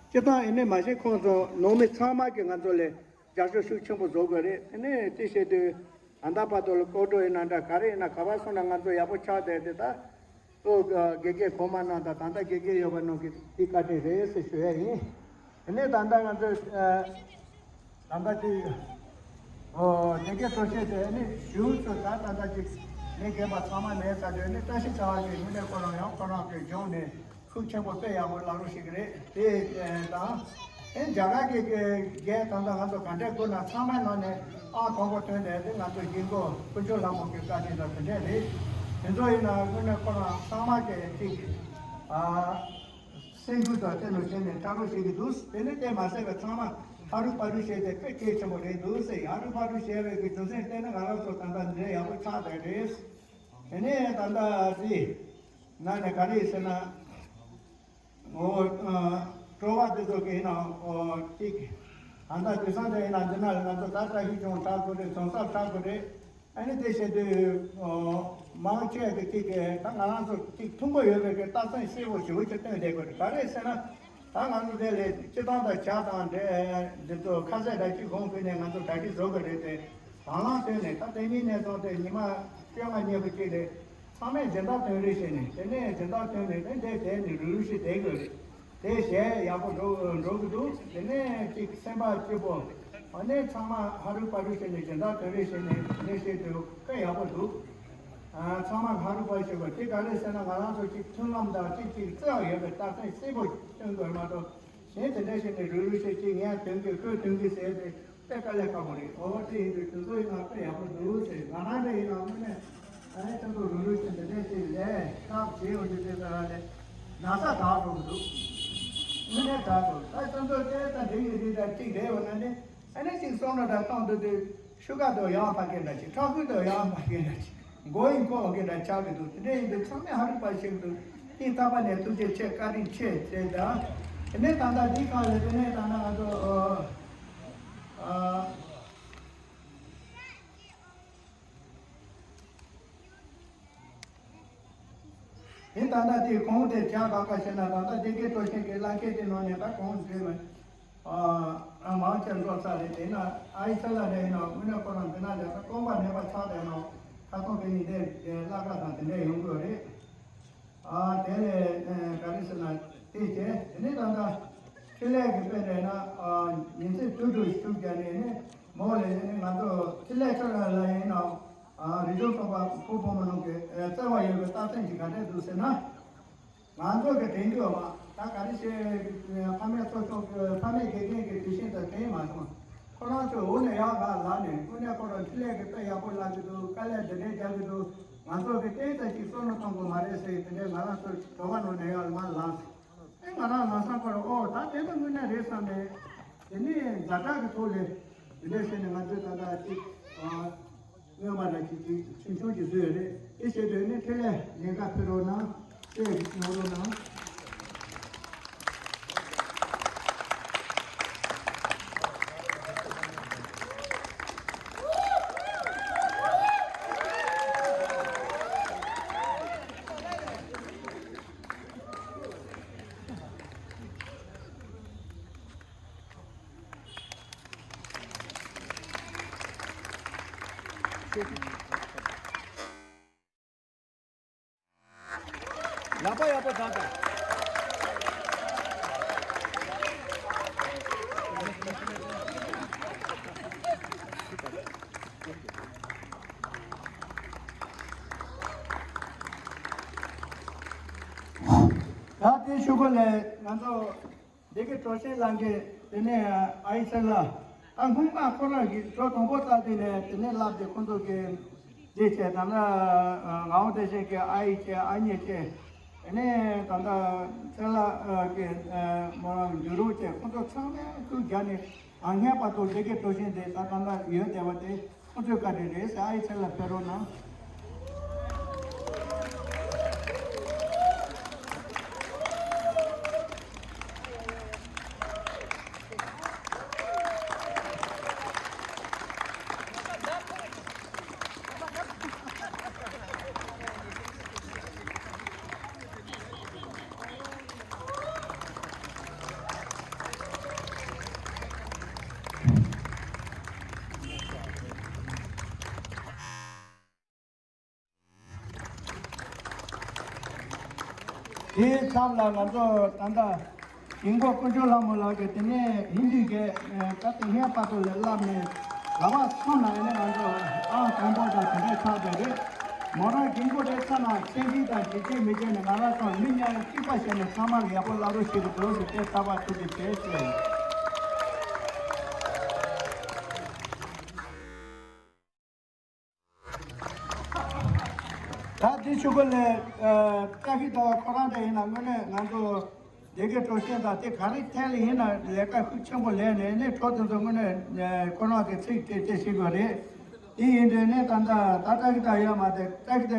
སྤྱི་བཏང་ཡིན་ནི་མ་གཞི་ཁོང་ཚོ་ནང་མི་ཚང་མ་གི་ང་ཚོ་ལས་རྒྱབ་སྐྱོར་ཤུགས་ཆེན་པོ་བཟོ་དགོས་རེད། དེ་ནས་དེ་བྱེད་དུས། ད་ལྟ་བར་དུ་ལ་ལྐོག་གྲོས་ཡིན་ན་འདྲ་ག་རེ་ཡིན་ན་ག་པར་སོང་ན་ང་ཚོ་ཡག་པོ་ཆགས་བསྡད་དེ་ད། ཨོ་དགེ་རྒན་གོང་མ་རྣམས་དང་ད་ལྟ་དགེ་རྒན་ཡོད་པ་རྣམས་ཀྱི་དེ་བཀའ་དྲིན་རེད་ཟེར་ཞུ་ཡ་ཡིན། དེ་ནས་ད་ལྟ་ང་ཚོས་ད་ལྟ་དེ་ཨོ་དགེ་རྒན་གཙོ་བྱས་ཏེ་ནི་གཞུང་ཚོ་ད་ད་ལྟ་ཅིག་མི་རྒན་པ་ཚང་མ་མེད་ས་དེ་ནི་བཀྲ་ཤིས་ཚེ་དབང་གིས་དངོས་གནས་ཁོ་རང་ཡང་ཁོ་རང་གི་གཞུང་ནས། ཤུགས་ཆེན་པོ་དཔེ་ཡག་པོ་བླངས་རོགས་ཞིག་རེད་དེ་དང་། ཨེ་རྒྱ་གར་གྱི་གི་རྒྱལ་དང་དང་ང་ཚོ་ག་འདྲས་དགོས་ན་ཚང་མའི་ནང་ནས་ཨང་དང་པོ་ཐོན་ནས་དེ་ང་ཚོ་དགེ་འགོ་དཀོན་མཆོག་ལྷ་མོ་གི་བཀའ་དྲིན་དང་དེ་འདྲས་རེད། དེ་ཚོ་ཡིན་ན་དངོས་གནས་ཁོ་རང་ཚང་མ་གི་ཅིག་ཨ་སེམས་འགུལ་དང་དེ་ལོ་བྱས་ནས་ཐག་རོགས་བྱེད་ཀྱི་འདུག་དེ་ནི་དེ་མ་ཟད་པའི་ཚང་མ་ཧ་རུ་པ་རུ་བྱས་ཏེ་དཔེ་གལ་ཆེན་པོ་རེད་འདུག་ཟེར། ཧ་རུ་པ་རུ་བྱས་པའི་གི་རྒྱུ་མཚན་དེ་ནི་ང་རང་ཚོ་ད་ལྟ་འདི་འདྲས་ཡག་པོ་ཆགས་བསྡད་རེད། དེ་ནས་ད་ལྟ་དེ། ན་ནས་ག་རེ་ཟེར་ན། ཨོ། སྤྲོ་བ་དེ་ཚོ་གི་ཡིན་ན་ཨོ་གཅིག་ད་ལྟ་དེང་སང་དེ་ཡིན་ན་འདི་ན་ང་ཚོ་ད་བཀྲ་ཤིས་ལྗོངས་དྲག་དགོས་རེད། གྲོང་གསེབ་དྲག་དགོས་རེད། ཨ་ནི་དེ་བྱེད་དུས་ཨོ་མང་ཆེ་གི་གཅིག་གི་ད་ང་རང་ཚོ་གཅིག་མཐུན་པོ་ཡོད་པའི་གི་རྟགས་མཚན་གསལ་པོ་ཞེ་པོ་ཅིག་སྟོན་བསྡད་དགོས་རེད། ག་རེ་ཟེར་ན། ད་ང་ཚོ་དེ་ལས་སྤྱི་བཏང་དང་བྱ་དང་འདྲེ་འདི་ཚོ་ཁ་ཟས་འདྲ་གཅིག་གོང་ཕུད་ནས་ང་ཚོ་གྲ་སྒྲིག་བཟོ་དགོས་རེད་དེ། དང་བླངས་བཏོན་ནས་ད་ལྟ་ཉིན་ནས་བཟུང་སྟེ་ཉི་མ་བཅོ་ལྔ་གཉིས་པོ་གཅིག་ལས། ཚང་མས་སྦྱིན་བདག་དོན་རེ་བྱས་ནས་དེ་ནས་སྦྱིན་བདག་དོན་ནས་ནི་འདི་དེ་ནི་རུ་རུ་ཞིག་བསྡད་དགོས་རེད། དེ་གཞས་ཡག་པོ་འགྲོ་འགྲོ་གི་འདུག་དེ་ནས་གཅིག་སེམས་པ་སྐྱིད་པོ། ཨ་ནི་ཚང་མ་ཧ་རུ་པ་རུ་བྱས་ནས་སྦྱིན་བདག་དོན་རེ་བྱས་ནས་ནི་བཤད་དུས་དཔེ་ཡག་པོ་འདུག་ཨ་ཚང་མ་ཧ་རུ་པ་བྱེད་དགོས། དེ་ག་རེ་ཟེར་ན་ང་རང་ཚོ་གཅིག་མཐུན་ལམ་དང་གཅིག་གཅིག་བརྩེ་བ་ཡོད་པའི་རྟགས་མཚན་གསལ་པོ་སྟོན་དགོས་མ་གཏོགས་གཞན་དེ་འདྲ་བྱས་ནས་རུ་རུ་བྱས་གཅིག་ངས་དོན་གྱི་ཁོས་དོན་གྱི་ཟེར་ཏེ། དཔེ་དཀའ་ལས་ཁག་པོ་རེད། ཨོ་དེ་ཡིན་དུས་དེ་ཚོ་ཡིན་ན་དཔེ་ཡག་པོ་འདུག་ཟེར། ང་རང་འདྲ་ཡིན་ན་དངོས་གནས་ཨ་ནི་ཁྱེད་ཚོ་རུ་རུ་ཞིག་འདི་འདྲས་ཅིག་ལས་ཁག་བྱེད་འོང་དུས་དེ་ཚོ་རང་ལས་ན་ཚ་དྲག་འགྲོ་གི་འདུག་དངོས་གནས་དྲག་འགྲོ། ད་ཁྱེད་ཚོ་དེ་ད་འགྲིག་གི་རེད། ད་གཅིག་རེད་འོ་ན་ནི་ཨ་ནི་གཅིག་སོང་ན་ད་གཏོང་དུས་དུས་ཤུ་ག་དོ་ཡང་ཕ་སྐད་འདྲ་ཅིག་ཁྲག་ཁུ་དོ་ཡང་ཕ་སྐད་འདྲ་ཅིག་མགོ་ཡིན་ཁོག་སྐད་འདྲ་ཆགས་ཀྱི་འདུག་དེ་འདྲས་ཡིན་དུས་ཚང་མས་ཧ་རུ་པ་བྱེད་ཀྱི་འདུག་སྙིང་ཐག་པ་ནས་ཐུགས་རྗེ་ཆེ། བཀའ་དྲིན་ཆེ་ཟེར། ད་དེ་ནས་ད་ལྟ་འདི་གང་ལས་དེ་ནས་ད་ལྟ་ང་ཚོ་ཨ། དེ་ད་ལྟ་དེ་གོང་དེ་བྱ་ག་ག་བྱས་ན་ད་ལྟ་དེ་གའི་སྤྲོ་ཤེས་ཀྱི་ལ་སྐད་དེ་ནང་ནས་ད་གོང་དེ་མ་ཨ་མང་ཆེ་འགྲོ་ཚར་རེད། དེ་ན་ཨ་ཡི་ཚ་ལ་རེད་ན་དངོས་གནས་ཁོ་རང་འདི་ན་ལས་ད་སྟོང་པ་མེད་པ་ཆགས་བསྡད་ན་ཁ་སང་དེ་ཉིན་དེ་བླ་ག་དང་དེ་འདྲས་ཡོང་དགོས་རེད། ཨ་དེ་ལས་ཨ་ག་རེ་ཟེར་ན་དེ་བྱས་དེ་ནས་ད་ལྟ་འཕྲིན་ལས་ཀྱི་དཔེ་རེད་ན་ཨ་ཉིན་མཚན་དུས་དུ་ཞུགས་བརྒྱབ་ནས་ནི་མོ་ལས་ནི་ང་ཚོ་འཕྲིན་ལས་ཁྲོད་ལ་ཡིན་ན་ཨ་རི་ལྗོངས་ཚོགས་པ་ཕུ་བོ་མོ་ནང་གི་ཨ་བརྩེ་བ་ཡོད་པའི་རྟགས་མཚན་གྱི་ག་འདྲས་འདུག་ཟེར་ན། ང་ཚོ་གི་དྲན་རྒྱུ་བ་ད་ག་རེ་བྱས་ཕ་མས་གཙོ་སྐྱོང་གི་ཕ་མས་དགེ་རྒན་གྱི་དུས་ཆེན་དུ་དྲན་མ་སོང་། ཁོ་རང་ཚོས་འོ་ན་ཡག་ག་ལ་ནས་དངོས་གནས་ཁོ་རང་འཕྲིན་ལས་ཀྱི་དཔེ་ཡག་པོ་བསླབ་ཀྱི་འདུག་དཀའ་ལས་འདི་འདྲའི་རྒྱག་གི་འདུག་ང་ཚོ་གི་ཏོག་ཙམ་ཅིག་བསམ་བློ་གཏོང་དགོས་མ་རེད་ཟེར་དེ་འདྲའི་ང་རང་ཚོའི་གྲོགས་པོ་ནང་ནས་ཡང་ང་ལངས་སོང་། ཨེ་ང་རང་ལངས་སང་ཁོ་རང་ཨོ་ད་དེ་ཚོ་དངོས་གནས་རེད་བསམ་ནས་དེ་ནས་ཛ་དྲག་གི་ཐོག་ལས་དེ་འདྲ་བྱས་ནས་ང་ཚོས་ད་ལྟ་ཅིག་ཨ། སྔོན་མ་ལ་ཅིག་ཅིག་ཆུང་ཆུང་ཅིག་བཟོས་ཡོད་རེད། དེ་བྱེད་དུས་ནི་འཕྲིན་ལས་ལན་ཁ་ཕུལ་རོགས་གནང་། དཔེ་གནང་རོགས་གནང་། ད་དེ་ཞུ་གོ་ལས་ང་ཚོ། འདི་གི་གྲོ་ཞིང་ལངས་གི་དེ་ནས་ཨ་ཡེ་ཚེ་ལ། ད་སྔོན་མ་ཁོ་རང་གི་གྲོ་དང་པོ་བཏབ་དུས་ནས་དེ་ནས་ལབ་སྟེ་ཁོང་ཚོ་གི་འདི་བྱས་ད་ནི་ངག་དབང་བདེ་ཆེན་གི་ཨ་ཡེ་བྱས་ཨ་མྱེས་བྱས། དེ་ནས་ད་ལྟ་ཚེ་ལ་གི་མོ་རང་འདུས་རོགས་བྱས། ཁོང་ཚོ་ཚང་མས་ཁུར་བརྒྱབ་ནས་ད་སྔས་པ་ཚོ་འདི་གི་གྲོ་ཞིང་དེ་ད་ད་ལྟ་ཡོད་བསྡད་པ་དེ། ཁོང་ཚོའི་བཀའ་དྲིན་རེད་ཟེར། ཨ་ཡེ་ཚེ་ལ་ཕེབས་རོགས་གནང་། དེའི་མཚམས་ལ་ང་ཚོ་ད་ལྟ་རྒན་གོག་དཀོན་མཆོག་ལྷ་མོ་ལགས་ཀྱིས་དེ་ནས་ཧིན་དུའི་གི་ད་དེ་སྔའི་བར་དུ་ལས་བསླབས་ནས་ལ་བ་སོང་ན་ཡིན་ན་ང་ཚོ་ཨང་དང་པོ་དང་དེ་འདྲའི་ཆགས་པ་རེད། མོ་རང་རྒན་གོག་རེད་ཚ་ན་ཚན་རིག་དང་འབྲེལ་བྱེད་མི་བྱེད་ནས་ང་རང་ཚོ་མི་མཉམ་གཅིག་པ་བྱས་ནས་ཚང་མ་ལ་ཡག་པོ་བསླབ་རོགས་བྱེད་དགོས་ཟེར་དེ་ལྟ་བ་ཐུགས་རྗེ་ཆེ་ཞུ་ཡ་ཡིན། ད་དེ་ཆུ་གོ་ལས་ཨ་བཀྲ་ཤིས་ཟླ་བ་ཁོ་རང་འདྲ་ཡིན་ན་དངོས་གནས་ང་ཚོ་སྡེ་དགེ་གྲོ་ཞིང་དང་དེ་ག་རེ་ཐད་ལ་ཡིན་ན་ལས་ཀ་ཤུགས་ཆེན་པོ་ལས་ནས་ནས་གྲོ་དེ་ཚོ་དངོས་གནས་ཁོ་རང་གི་ཚིག་དེ་དེ་ཤེས་དགོས་རེད། དེ་ཡིན་དུས་ནས་ད་ལྟ་ད་བཀྲ་ཤིས་ཟླ་ཡོད་མ་དེ་བཀྲ་ཤིས་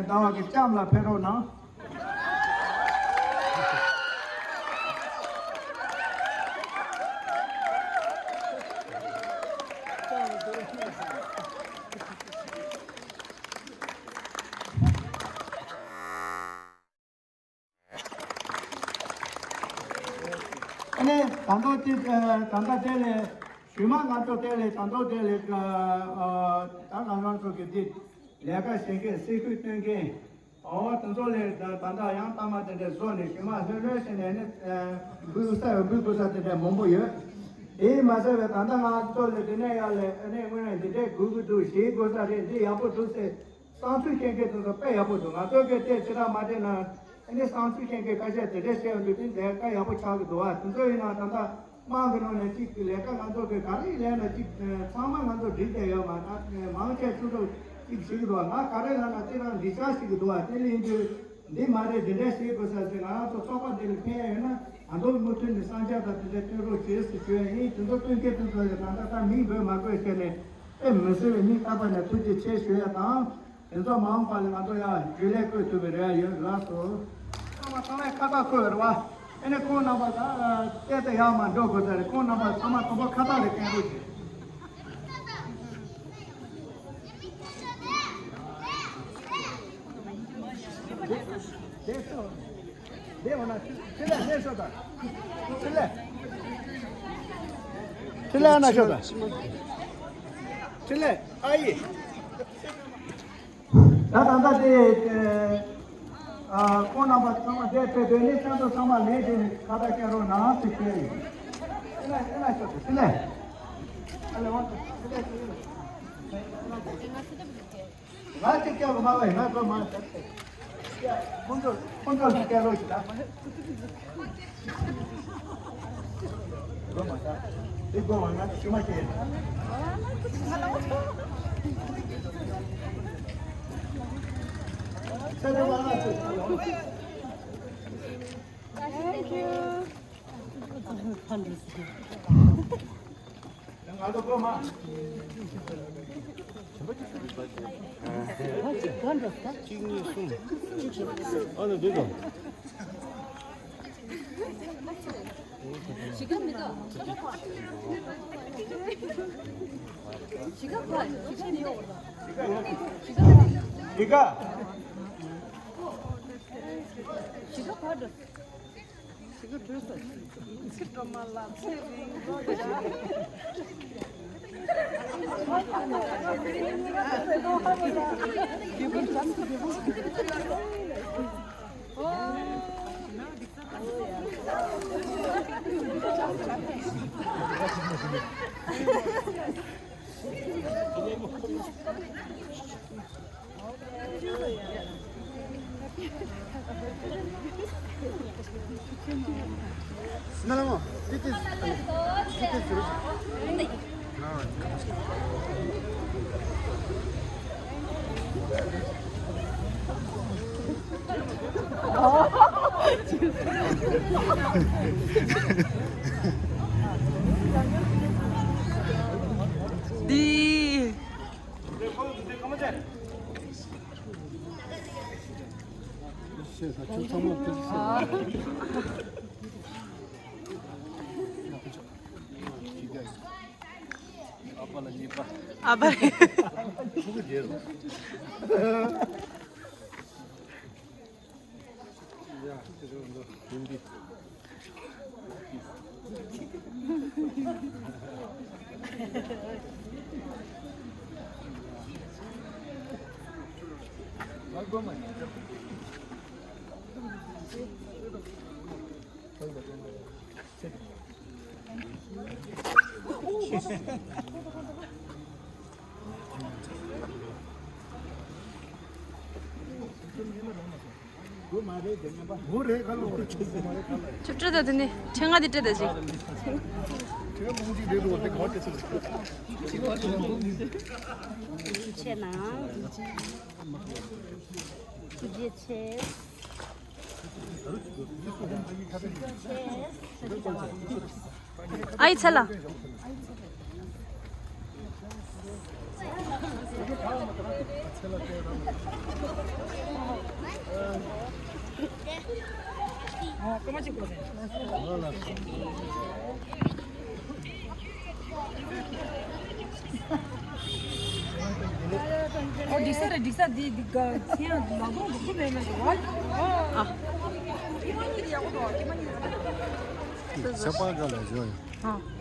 ཟླ་བ་གི་ལྕམ་ལ་ཕེབས་རོགས་གནང་། ཨ་ནི་ད་ལྟ་དེ་ད་ལྟ་དེ་ལས་ཞུས་མ་ང་ཚོ་དེ་ལས་ད་ལྟ་དེ་ལས་ད་ང་རང་ཚོ་གི་དེ་ལས་ཀ་བྱེད་མཁན་སེ་ཁུལ་སྟོན་མཁན། ཨོ་དེ་ཚོ་ལས་ད་ད་ལྟ་ཡང་ལྟ་མ་དེ་འདྲ་བཟོ་ནས་ཞུ་མ་ལྷོད་ལྷོད་བྱས་ནས་ནི་འབུལ་ས་འབུལ་དགོས་ས་དེ་འདྲ་མང་པོ་ཡོད། དེ་མ་ཟད་པའི་ད་ལྟ་ང་ཚོ་ལས་དེ་ནས་ཡར་ལས་ཨ་ནི་དངོས་གནས་འདི་འདྲའི་དགོས་ཀྱི་འདུག་ཞེས་དགོས་ས་རེད། འདི་ཡག་པོ་འདུག་ཟེར་བསམ་ཚུལ་བཤད་མཁན་དེ་ཚོ་དཔེ་ཡག་པོ་འདུག་ང་ཚོ་གིས་དེ་ཕྱི་ར་མ་བལྟས་ན་ཨ་ནི་བསམ་ཚུལ་བཤད་མཁན་ཁ་ཤས་དེ་འདྲའི་བཤད་ཡོང་དུས་དེ་ལས་ཀ་ཡག་པོ་ཆགས་ཀྱི་འདུག་བ། དེ་ཚོ་ཡིན་ན་ད་ལྟ། དམངས་ཀྱི་ནང་ནས་གཅིག་གི་ལས་ཀ་ང་ཚོ་གི་ག་རེ་ལས་ན་གཅིག་ཚང་མ་ང་ཚོ་འགྲིག་བསྡད་ཡོད་མ་རེད། མང་ཆེ་ཆུང་ཆུང་གཅིག་ཞིག་འདུག་ང་ག་རེ་ལབ་ན་དེ་རང་འགྲིག་ཆགས་ཞིག་འདུག་དེ་ལས་ཡིན་དུས་འདི་མ་རེད་འདི་འདྲ་བྱེད་དགོས་ས་ཟེར་ང་རང་ཚོ་ཚོགས་པ་འདི་ལ་ཕན་ཡོད་ན་ང་ཚོ་མུ་མཐུད་ནས་བསམ་འཆར་དང་དེ་འདྲ་བཏོན་རོགས་བྱེད་ཟེར་ཞུ་ཡ་ཡིན། དེ་ཚོ་བཏོན་མཁན་དེ་ཚོ་ལ་ད་ལྟ་ད་མིང་འབོད་མ་དགོས་ཟེར་ནས་དཔེ་མི་སྲིད་པའི་སྙིང་ཐག་པ་ནས་ཐུགས་རྗེ་ཆེ་ཞུ་ཡ་དང་། དེ་ཚོ་མ་འོངས་པ་ལ་ང་ཚོ་ཡང་རྒྱུན་ལས་བསྐོས་ཐུབ་པའི་རེ་བ་ཡོད། ལགས་སོ། ཚང་མ་ཚང་མས་ཁ་ཁ་བསྐོས་རེད་བ། ཨེ་ནས་ཁོང་རྣམ་པ་ད་བལྟས་ཏེ་ཡར་མར་འགྲོ་དགོས་ས་རེད། ཁོང་རྣམ་པ་ཚང་མ་དང་པོ་ཁ་བཏགས་རེ་བསྟན་རོགས་གྱིས། འདི་འོ་ན་ཕྲིན་ལས་ལས་ཤོག་དང་། ཕྲིན་ལས། ཕྲིན་ལས་ཨ་ན་ཤོག་དང་། ཕྲིན་ལས་ཨ་ཡེ། ད་ད་ལྟ་དེ་ཨ་ཁོང་རྣམ་པ་ཚང་མ་དེ་ཕེབས་དོན་ནི་ཁྱེད་ཚོ་ཚང་མ་ལས་དེ་ནི་ཁ་བརྡ་བྱེད་རོགས་གནང་ཟེར་ཞུ་ཡ་ཡིན། ཨེ་ན་ཨེ་ན་ཤོག་དང་ཕྲིན་ལས། ཨ་ལས་འོང་དང་ཕྲིན་ལས་ཞུ་ཡ་ཡིན། ང་གཅིག་སྐྱབས་མ་བས་ང་ཚོ་མ་ཁོང་ཚོ་ཁོང་ཚོ་ལ་སྐྱབས་རོགས་ཞུ་ད། འགྲོ་མ་ད། འདི་དགོས་བ་ང་ཚོ་ཞུ་མ་བྱེད། ཚེ་འདི་མ་ང་ཚོ། Thank you. གཅིག་གཉིས་གསུམ། གཅིག་གསུམ། ཨ་ནི་འདི་དང་། གཞིས་ཀ། འདི། ཨ་ཕ། ཆུ་སྤྲད་ད། དེ་ནི་ཕྲེང་ང་དེ་སྤྲད་ད་ཅིག་ཆེ་ན། ཐུགས་རྗེ་ཆེ། ཨའི་ཚ་ལ། ཨོ་འགྲིག་ས་རེད། འགྲིག་ས་འདི་འདི་ག་ཚེ་ཡང་ལག་སྡོང་འདུག་ཐུབ་མེད་མེད་འདུག་བ། ཨ། ཁྱེད་མ་གཉིས་ཀྱི་ཡག་པོ་འདུག་ཁྱེད་མ་གཉིས་ཀྱི་ཡག་པོ་འདུག་ཁྱེད་མ་གཉིས་ཀྱི་ཡག་པོ་འདུག་ཨ།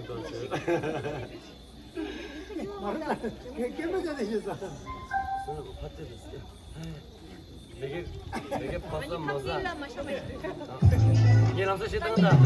མ་རེད། སྐད་མ་བྱ་ནས་ཤེས་ས། མེ་ཁེ་མེ་ཁེ་ཕ་ས་མ་ས། ངས་ལམ་སང་ཤེས་སྟངས་དང་།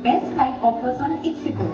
Best flight offers on Ichigo.